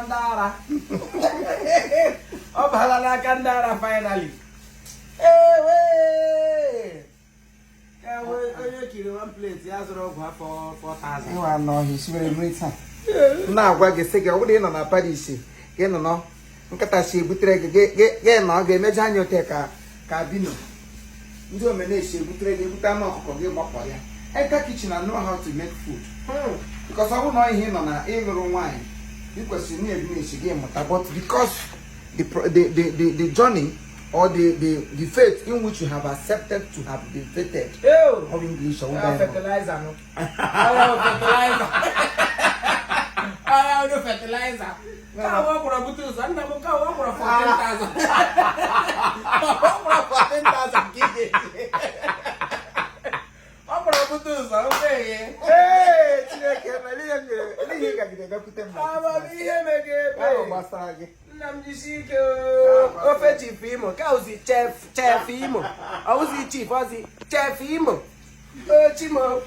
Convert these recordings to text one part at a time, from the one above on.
Ndị ara, ọ baala n'aka ndị ara finally. Ewe ewe, onye kiri one plate ya zụrụ ọgwụ afọ 4000. Ịwa anụ ọhịa isiwere mmiri taa. M na-agwa gị, sị gị, ọ bụrụ na ị nọ na Paris, gị nọ nọ nkịta si ebutere gị, gị nọ ga-emeje anya ote ka bino ndị omenesi ebutere gị, ebute anụ ọkụkọ, gị gbapọ ya. Enter kitchen and know how to make food, because ọ bụrụ na ihe ị nọ na ịlụrụ nwaanyị, ị kwesịrị na-ebi na-esi gị mụta. But because the, pro- the journey or the faith in which you have accepted to have been fated. Ew. Ọ bụ English, ọ Ya bụ fertilizer no. Ọya fertilizer. Ọya no fertilizer. Ka ọ kwụrụ bute ụzọ nna m, ka ọ kwụrụ 14,000. Ọ kwụrụ 14,000 ka ị ga-eji. Ọ kwụrụ bute ụzọ ofe eghe. Ee, Chineke emere ihe m nyere, ele ihe ị gagide bịakwute m na Amamihe mege ebe. Ahụ gbasara gị. Nna m, jisi ike o. Ofe Chief Imo ka ozi chef, Chef Imo. Ọwụzi chief, ọzi Chef Imo. O Chimo.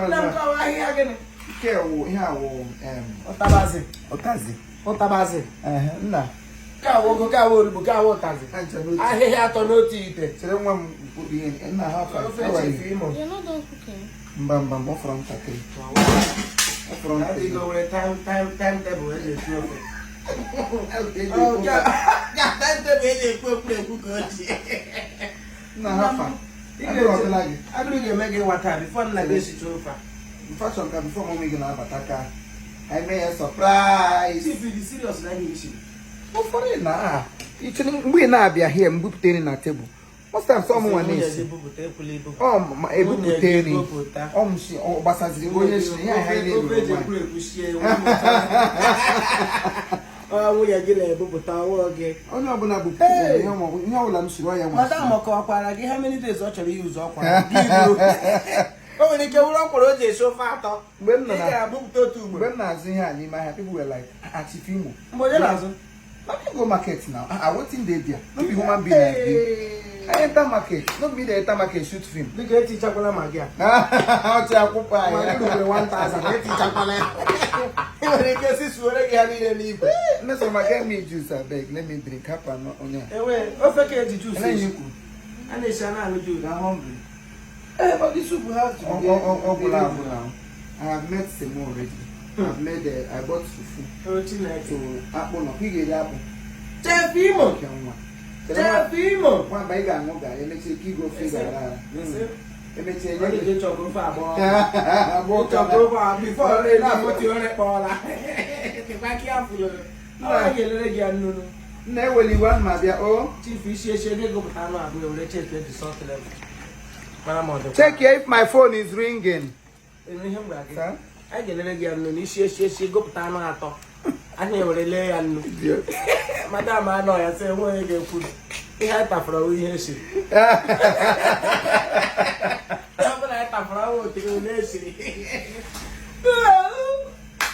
Nna m, kọwa ahịhịa gịnị? Nke wụ ihe awụ Ụtabazi. Ụtazi. Ụtabazi. Ehe, nna. Ka awụ ụgụ, ka awụ olugbu, ka awụ ụtazi. Ha ncha n'otu. Ahịhịa atọ n'otu ite. Chere nwa m, kwuru ihe nna ha. Ofe Chief Imo. You're not done cooking. Mba, mba, mba, ọ fọrọ ntakịrị, ọ fọrọ Adịghị ntakịrị. nwere time table eji esi ofe. Eji Oh, ekwu. Time table eji ekwu ekwu ekwu ka ochie. Nna, ha fa agụrụ ọdịla gị. Agụrụ ga-eme gị nwata before nna gị esicha ofe a. Fashion ka before mummy gị na-abata ka anyị mee ya surprise. Chief, dị serious na ihe isi. Ụfọdụ na ah, ichere mgbe ị na-abịa here, m bupụta nri na tebụl. Most times ọ mụnwa na-esi. Ebupụta, ekwula ibu. Ọ ma ebupụta nri. Ebupụta. Ọ m si ọ gbasaziri onye si ihe anyị Ofe eji na-eruru. ekwu ekwu sie. Ọ nwunye gị na-ebupụta, ọwụọ gị. Onye ọbụla bupụtara ihe ihe ọbụla m siri, ọ ya nwa. Madam kọwakwara gị how many days ọ chọrọ iyuzu ọkwara gị buru. O nwere ike wụrụ ọkwara o ji esi ofe atọ. Mgbe m nọ Ị na ga-abụpụta otu ugboro. Mgbe m na-azụ ihe a n'ime ahịa, people were like, "Ah, Chief Imo." Mgbe onye na-azụ? Na me go market now. Ah, ah, wetin dey there? No be human being I be. I enter market, no be me dey enter market shoot film. Biko, etichakwala Maggi a. Ọchị akwụkwọ Maggi anyị. rukwere 1000, etichakwala ya. Ị nwere ike si suore gị ha niile n'igwe. Mmesoma, get me juice abeg, let me drink. Hapụ anụ onye a. Enwe ofe ka eji juice Ele esi. ihe ikwu. A na-esi, a na-aṅụ juice. Na hungry. Eh, but the soup has to be Ọ gwụla agwụla. I have made semo already. I've made I bought fufu. O Chineke. So akpụ nọ, ị ga-eri akpụ. Chef Imo. Nke nwa. Chere nwa. Chef Imo. Nwamba, ị ga-aṅụ garị, emechie ka igo ofe ị ga-ara ara. Emechie Ọ nye gị. dị chọgụ ofe abụọ. Abụọ ka Chọgụ ofe abụọ before na-afọti onye kpọọla. Dịkwa careful o. Ọ ga-elere gị ya nnụnụ. Nna, eweli iwe, ana m abịa o. Chief, isi echi ego gụpụta anụ abụọ, were check the salt level. Mara ma ọ dịkwa. Check here if my phone is ringing. Ịnụ ihe m gwara gị? Sir? Anyị ga-elere gị ya nnu n'isi echi echi, gụpụta anụ atọ. Anyị ewere lee ya nnu. Madam anọ ya sị enwe onye ga-ekwu ihe anyị tafọrọ wụ ihe esiri. Ihe ọbụla anyị tafọrọ wụ otiri ule esiri.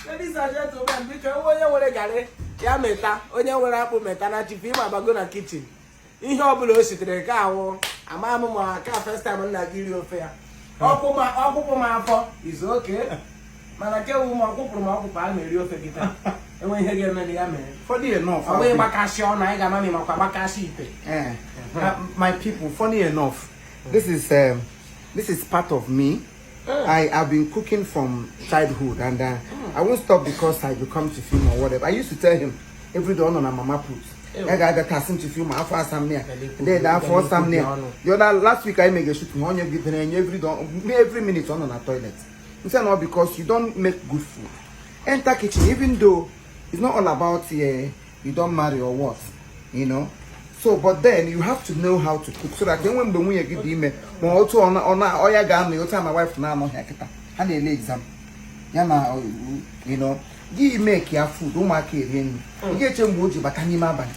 Ladies and gentlemen, biko, enwe onye nwere garị ya meta, onye nwere akpụ meta na Chief Imo abago na kitchen. Ihe ọbụla o sitere ka awụ ama m ma ka first time nna gị iri ofe ya. Ọkwụkwụ m afọ is okay. Mana ke wu m ọkwụpụrụ m ọkwụpụ, a na-eri ofe gị taa. Enwe ihe ga-eme na ya mere. Funny enough, Ọ bụghị gbakasị ọnụ, anyị ga-ama ma ịmakwa gbakasị ite. My people, funny enough, this is part of me. I have been cooking from childhood, and I won't stop because I become Chief Imo or whatever. I used to tell him every day on mama put. I got the casting Chief Imo afọ asam near. Then that for some near. The other last week I make a shoot on every day, every minute on the toilet. He said no, because you don't make good food. Enter kitchen, even though it's not all about you don't marry or what. So, but then you have to know how to cook so that when mgbe nwunye gị dị ime ma otu ọ na ọ ya ga-anọ otu a, my wife na-anọghị kịta, ha na-ele exam ya na gị make ya food, ụmụaka erie nri, ị ga-eche mgbe o ji bata n'ime abalị.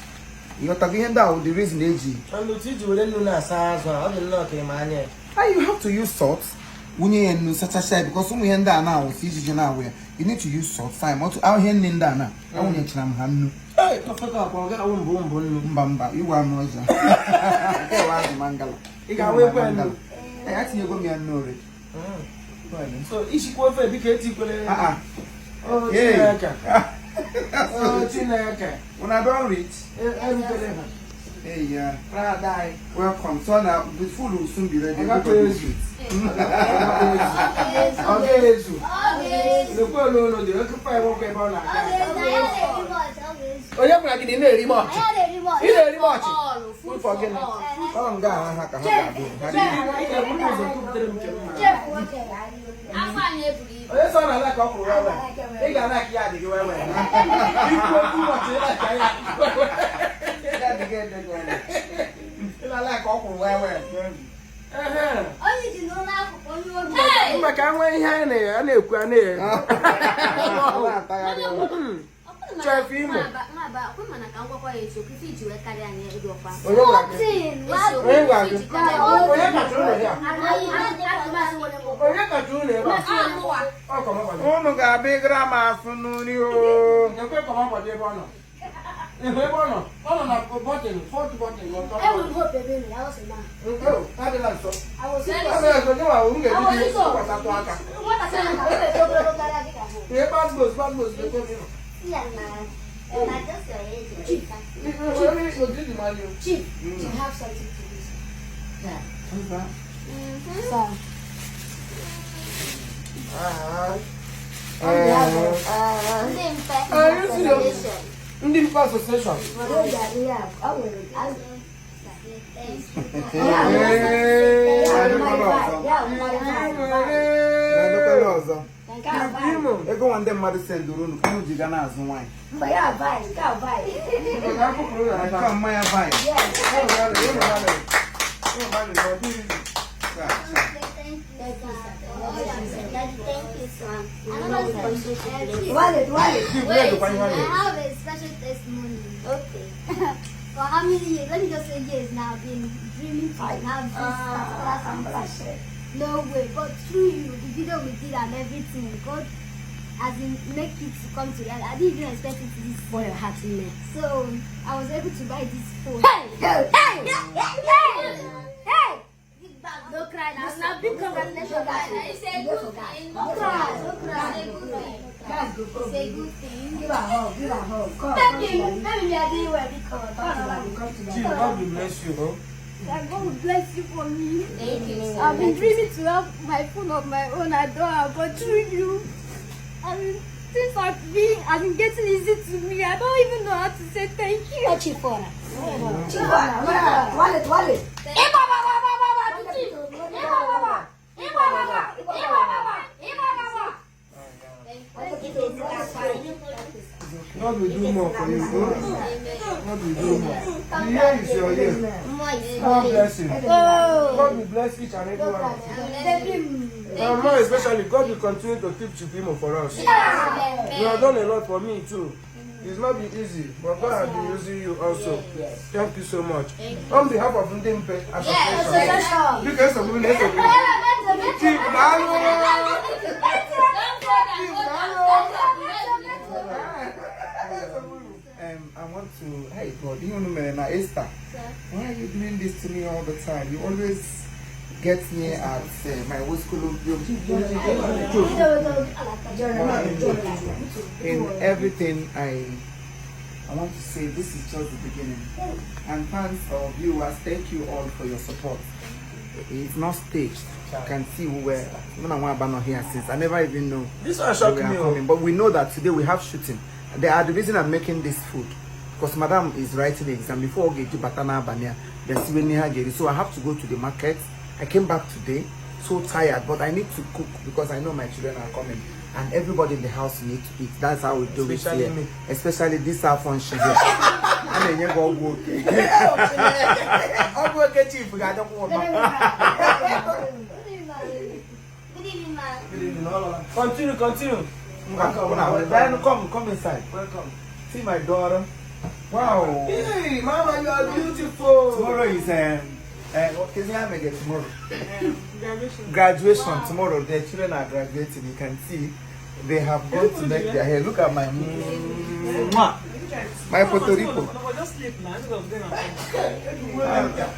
Ịghọtago ihe ndị ahụ, the reason eji And otu iji were nnu na-asa azụ a, ọ dị nnọọ ka ịma anya ya. And you have to use salt, wunye ya nnu, sachasịa ya, because ụmụ ihe ndị a na-awụsị ijiji na-awụ ya, you need to use salt fine. Otu ahụ ihe nne ndị a na awụnyechara m ha nnu. Ee, ofe ka ọkpọ, ọ ga-awụ mbụ mbụ nnu. Mba, mba, iwe anụ ọzọ nke ewe azụ mangala. Ị ga-awụ ekwe nnu? Ee, atinyego m ya nnu already. So isikwa ofe, biko, etikwele. Ah, ah. O Hey. Chineke. Oh, Chineke. Una don reach. Erutere ha. Hey, yeah. Prada anyị. Welcome. So now the food will soon be ready. Ọ gakwa Everybody will ezu. eat. Ọ ga-ezu. Lekwa ole ụlọ dị, oke pa nwoke ebe ọ na-aga. Onye gwara gị na ị na-eri mọchị? Ị na-eri mọchị? Food for gịnị? Ọ nga ha ka ha ga-abụ. Ha Ị ga-eburu ụzọ tụpụtere m nke m mara. Afọ anyị eburu ibu. Onye sọ na ala ka ọ kwụrụ wee wee. Ị ga-ala ka ya adịghị wee wee. Ikwu okwu ụbọchị ịla ka ya adịghị wee wee. Ị na-ala ka ọ kwụrụ wee wee. Ehe. Mba ka nwee ihe a na-ekwu a na-ekwu. na-atagharị ọnụ. Chef Imo. Nwaba, ọkwa mana ka m gwakwa ya eziokwu, ife iji wee karịa anyị elu ọkwa. Onye gwara gị? Onye gwara gị? Onye kacha ụlọ ya? Onye kacha ụlọ ebe a? Ọ kọmọkọdọ. Unu ga-abịa ịgara m afụ n'nri o. Ekwe kọmọkọdọ ebe ọ nọ. Ebe ọ nọ? Ọ nọ na bọtịn, fọt bọtịn n'ọtọ. Nke o, adịla nso. Adịla nso, gị nwa m ga-ebido ịkwasatụ aka. Ihe bad boys, bad boys, lekwe m ịnọ. Ogidi mali o. Chief, you have something to do. What's that? Sir. Ah. Ndị mfe. Are you serious? Ndị mfe association. Na-edokwala ọzọ. Imo. Ego nwa ndị mmadụ sendụrụ unu ka unu ji ga na-azụ nwaanyị. Ọ ga-akpụpụrụ ya Nke aka. a mmanya vaịn. Ịnụ gbalị, ịnụ gbalị, ọ dịghị izu. Thank you, sir. Wallet, wallet. Wait, I have a special testimony. Okay. For how many years? Let me just say years now. I've been dreaming to have this particular something. No way. But through you, the video we did and everything, God as in make it to come to reality. I didn't even expect it to this For your heart in there. So I was able to buy this phone. Hey! Hey! Hey! Hey! Don't cry now. Now big congratulations. It's a good thing. Don't cry. Don't cry. It's a good thing. That's good. It's a good thing. Give her a hug. Give her a hug. Come, Baby, come, baby, we are doing well because come to Chief, God will bless you. Huh? God will bless you for me. Thank you. I've been dreaming to have my phone of my own. I don't have, but through you, I mean, things are being, I mean, getting easy to me. I don't even know how to say thank you. Chief, wallet, wallet. God will do more for you. Huh? God will do more. The year is your year. More blessing. God will bless each and every one of you. And more especially, God will continue to keep Chief Imo for us. You have done a lot for me too. It's not been easy, but God has been using you also. Thank you so much. On behalf of Ndimpe Association, biko esogbu na esogbu. Chief, daalụ. Chief, daalụ. I want to, hey God, you know me now, Esther. Why are you doing this to me all the time? You always get me at my In everything I want to say, this is just the beginning. And fans or viewers, thank you all for your support. It's not staged. You can see we were not here since. I never even know. This one shocked we are me. coming. But we know that today we have shooting. They are the reason I'm making this food. Because madam is writing the exam before Ogeji Batana Abania, then see when Geri. So I have to go to the market. I came back today, so tired, but I need to cook because I know my children are coming. And everybody in the house needs to eat. That's how we do Especially it here. me. Especially this our function here. And then you go okay. Ọ bụ oke chief ga-adọkwa ụba. Good evening, ma. Good evening, all of us. Continue, continue. Welcome, come, come inside. Welcome. See my daughter. Wow. Hey, mama, you are beautiful. Tomorrow is what is it tomorrow? Graduation. Tomorrow. The children are graduating. You can see they have gone to make their hair. Look at my mwah. My Puerto Rico. Just sleep now. Instead of going and come.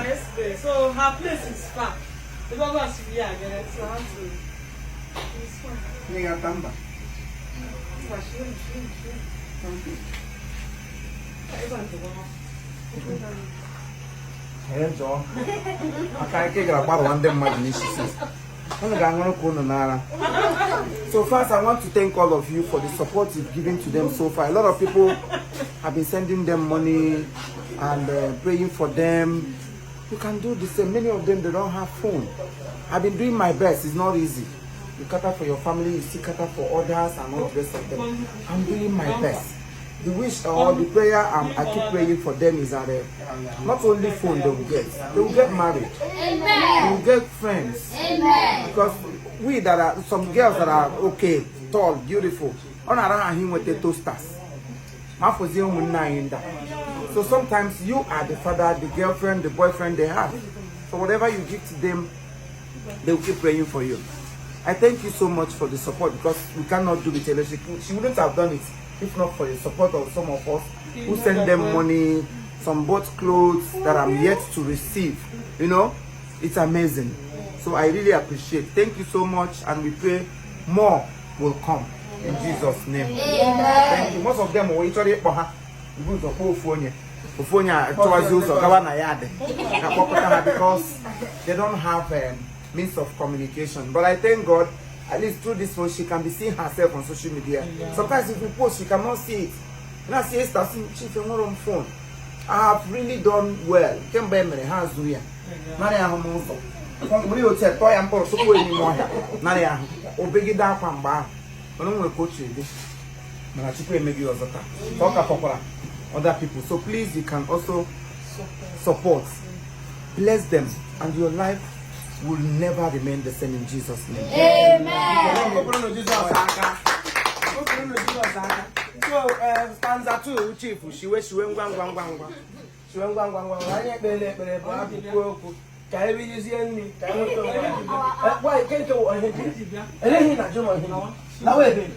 Yesterday, so her place is far. The baba is here again, so I have to. It's fine. Ihe njọ. Maka ike gara gbarụwa ndị mmadụ n'isi sis. Unu ga-aṅụrụ ka unu n'ara. So first, I want to thank all of you for the support you've given to them so far. A lot of people have been sending them money and praying for them. You can do the same. Many of them, they don't have phone. I've been doing my best. It's not easy. You cater for your family, you still cater for others and all the rest of them. I'm doing my best. The wish or the prayer I keep praying for them is that not only phone they will get married, Amen. they will get friends. Amen. Because we that are some girls that are okay, tall, beautiful, ọ na-ara ahụ inweta toasters. Ma afọzie ụmụnne anyị ndị a. So sometimes you are the father, the girlfriend, the boyfriend they have. So whatever you give to them, they will keep praying for you. I thank you so much for the support because we cannot do it alone. She wouldn't have done it if not for the support of some of us who send them money, some bought clothes that I'm yet to receive. It's amazing. So I really appreciate. Thank you so much, and we pray more will come in Jesus' name. Thank you. Most of them will literally ịkpọ ha ibu ụzọ kpọọ ofu onye ofu onye a chọwazi ụzọ gawa na ya dị ka kpọkọta ha because they don't have means of communication. But I thank God, at least through this phone, she can be seeing herself on social media. Sometimes if you post, she cannot see it. And I see Esther saying, "Chief, enwere m phone." I have really done well. Kemgbe e mere ha zuru ya. Narị ahụ m ụzọ. Mgbe otu tọọ ya mkpụrụ tupu enyi m ọhịa. Narị ahụ. O begide akwa mgbe ahụ. Mana o nwere ka o chiri dị. Mana Chukwu emeghị ọzọ taa. Ka ọ ka fọkwara other people. So please, you can also support. Bless them and your life will never remain the same in Jesus' name. Amen. Kụpụrụnụ Jizọs aka. Kụpụrụnụ Jizọs aka. So, stanza 2, Chief, shiwe shiwe ngwa ngwa ngwa ngwa. Shiwe ngwa ngwa ngwa ngwa. Anyị ekpere ekpere bụ abụ kwuo okwu. Ka anyị rizie nri, ka anyị nweta onwe anyị. Gwa nke nke wụ ihe ji. Eleghị na jụ ma ihe ji. Lawa ebe.